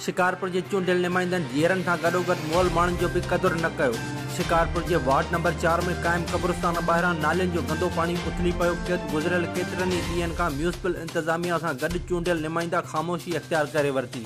شڪارپور جي چونڊيل نمائندن جيئرن سان گڏوگڏ مئل ماڻهن جو به قدر نه ڪيو. شڪارپور جي وارڊ نمبر چار ۾ قائم قبرستان ٻاهران نالين جو گندو پاڻي اٿلي پيو گذريل ڪيترن ئي ڏينهن کان ميونسپل انتظاميا سان گڏ چونڊيل نمائندا خاموشي اختيار ڪري ورتي.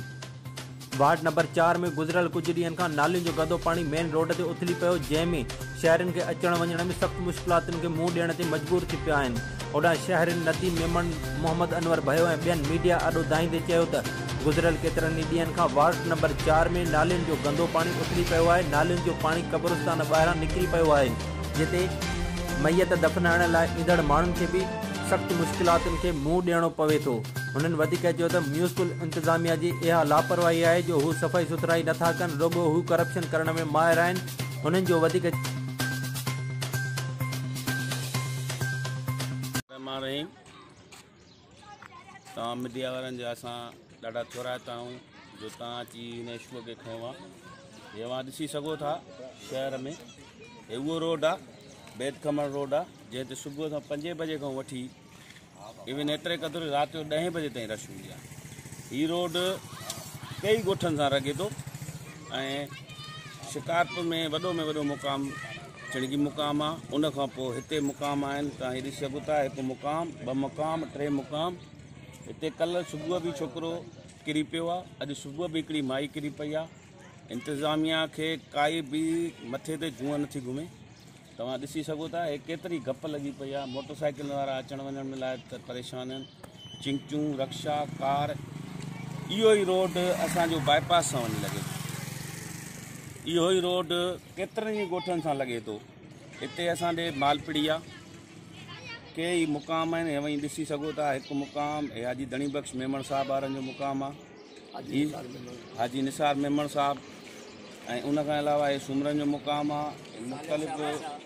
وارڊ نمبر چار ۾ گذريل ڪجهه ڏينهن کان نالين جو گندو پاڻي مين روڊ تي اٿلي پيو جنهن ۾ شهرين کي اچڻ وڃڻ ۾ سخت مشڪلاتن کي منهن ڏيڻ تي مجبور ٿي پيا آهن. هوڏانهن شهرين نديم ميمڻ، محمد انور ڀيو ۽ ٻين ميڊيا آڏو دانهيندي چيو ته گذريل ڪيترن ئي ڏينهن کان وارڊ نمبر چار ۾ نالين جو گندو پاڻي اٿلي پيو آهي، نالين جو پاڻي قبرستان ٻاهران نڪري پيو آهي، جتي ميت دفنائڻ لاء ايندڙ ماڻهن کي به سخت مشڪلاتن کي منهن ڏيڻو پوي ٿو. هنن وڌيڪ چيو ته ميونسپل انتظاميا جي اها لاپرواهي آهي جو هو صفائي سٿرائي نٿا ڪن، رڳو هو ڪرپشن ڪرڻ ۾ ماهر آهن، هنن جو وڌيڪ. الرحمان الرحيم توهان ميڊيا وارن جا اسان ڏاڍا ٿورائتا آهيون جو توهان اچي هن اشو کي کنيو آهي هي اوهان ڏسي سگهو ٿا شهر ۾ هي اهو روڊ آهي بيد کمڻ روڊ آهي جنهن تي صبح کان پنجين بجي کان وٺي ايون ايتري قدر رات جو ڏهين بجي تائين رش هوندي آهي. هي روڊ ڪئي ڳوٺن سان رڳي ٿو ۽ شڪارپور ۾ وڏو ۾ وڏو مقام چڻگي مقام آهي. ان کان پوء هتي مقام آهن. توهان هي ڏسي سگهو ٿا هڪ مقام، ٻه مقام، ٽي مقام. هتي ڪلهه صبح به ڇوڪرو ڪري پيو آهي. اڄ صبح به هڪڙي مائي ڪري پئي آهي. انتظاميا کي ڪائي به مٿي تي جونء نٿي گهمي. توهان ڏسي سگهو ٿا هي ڪيتري گپ لڳي پئي آهي موٽر سائيڪل وارا اچڻ وڃڻ ۾ لاء ته پريشان آهن چنگچون رڪشا ڪار اهو ئي روڊ اسان جو باء پاس سان وڃي لڳي ٿو اهو ئي روڊ ڪيترن ئي ڳوٺن سان لڳي ٿو هتي اسان ڏي مالپڙي آ ڪي ئي مقام آهن هي وڃي ڏسي سگهو ٿا هڪ مقام هي حاجي ڌڻي بخش ميمڻ صاحب وارن جو مقام آ حاجي نثار ميمڻ صاحب ۽ ان کان علاوه هي سومرن جو مقام آ مختلف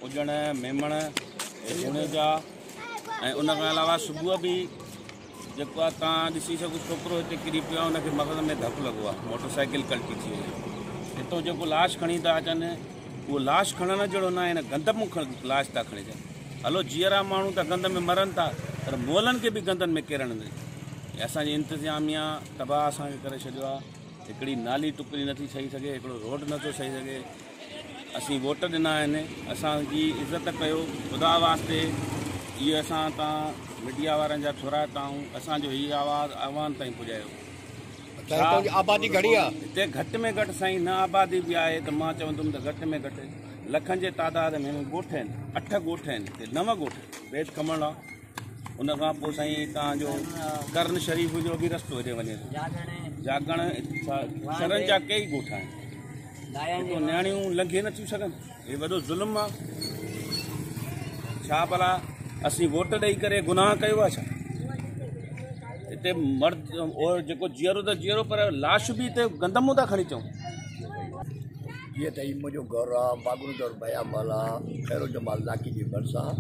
اجڻ ميمڻ جوڻيجا ۽ ان کان علاوه صبح به جيڪو آ تان ڏسي سگهو ڇوڪرو هتي ڪري پيو آ ان کي مغز ۾ ڌڪ لڳو آ موٽر سائيڪل ڪلٽي ٿي وئي هتو جيڪو لاش کڻي ٿا اچن اهو لاش کڻڻ جهڙو نه آهي هن گند مون لاش ٿا کڻي اچن هلو جيئرا ماڻهو ته گند ۾ مرن ٿا پر مئلن کي به گندن ۾ ڪيرڻ نه اسان جي انتظاميا تباهه اسان کي ڪري ڇڏيو آهي هڪڙي نالي ٽڪري نٿي ٺهي سگهي هڪڙو روڊ نٿو ٺهي سگهي اسين ووٽ ڏنا آهن اسان جي عزت ڪيو خدا واسطي اهو اسان تان ميڊيا وارن جا ٿورائتا آهيون اسان جو هي آواز عوام تائين پڄايو آبادي گهڻي آ هتي گهٽ ۾ گهٽ سائين نه آبادي به آهي ته مان چوندم ته گهٽ ۾ گهٽ لکن جي تعداد ۾ ڳوٺ آهن اٺ ڳوٺ آهن هتي نو ڳوٺ بيت کمڻ آ ان کان پوء سائين تان جو ڪرن شريف جو به رستو هيڏي وڃي ٿو جاڳڻ شھرن جا ڪيئي ڳوٺ آهن هتو نياڻيون لنگهي نٿيون سگهن هي وڏو ظلم آ ڇا ڀلا اسين ووٽ ڏئي ڪري گناهه ڪيو آ ڇا هتي مرد جيڪو جيئرو ته جيئرو پر لاش به هتي گند مون ٿا کڻي اچون. جيئن ته هي منهنجو گهر آ باگڙو در ڀيا محلا خيرو جمال ناڪي جي ڀرسان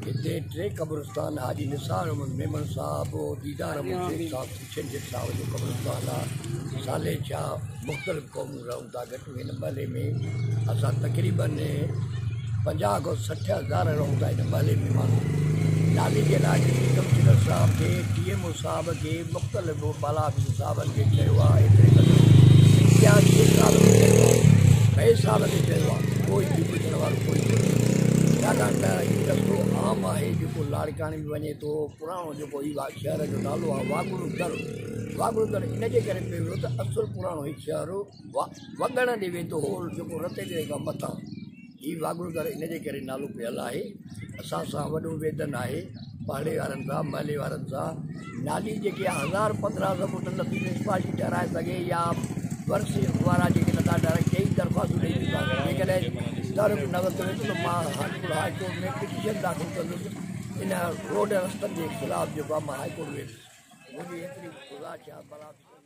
هتي ٽي قبرستان حاجي نثار احمد ميمڻ صاحب ديدار احمد شيخ صاحب ڪشن شيخ صاحب جو قبرستان آ صالح شاهه مختلف قومون رهون ٿا گڏ هن محلي ۾ اسان تقريبن 50 کان 60 هزار رهون ٿا هن محلي ۾ ماڻهو نالي جي لاء ڊپٽي ڪمشنر صاحب کي ڊي ايم او صاحب کي مختلف بالا آفيسر صاحبن کي چيو آهي ايتري قدر امتياز شيخ صاحب کي چيو آهي ڀئي صاحب کي چيو آهي ڪوئي به پڇڻ وارو ڪوئي ڪونهي ڇاڪاڻ ته هي رستو عام آهي جيڪو لاڙڪاڻي به وڃي ٿو پراڻو جيڪو هي شهر جو نالو آهي واڳڙو در واڳڙو در ان جي ڪري پيو ويو ته اصل پراڻو هي شهر وڳڻ ڏي ويندو هو جيڪو رتي ديري کان مٿان هي واڳڙو در ان جي ڪري نالو پيل آهي اسان سان وڏو ويڌن آهي پاڙي وارن سان محلي وارن سان نالي جيڪي هزار 1500 فوٽ نٿي ميونسپالٽي ٺهرائي سگهي يا ورثي وارا جيڪي نٿا ٺهرائن ڪيئي درخواستون ڏئي چڪا آهن جيڪڏهن تحرڪ نه ورتو ويندو ته مان هاء ڪورٽ ۾ پٽيشن داخل ڪندس ان روڊ رستن جي خلاف جيڪو آهي مان هاء ڪورٽ ويندس منهنجي ايتري گذارش آهي.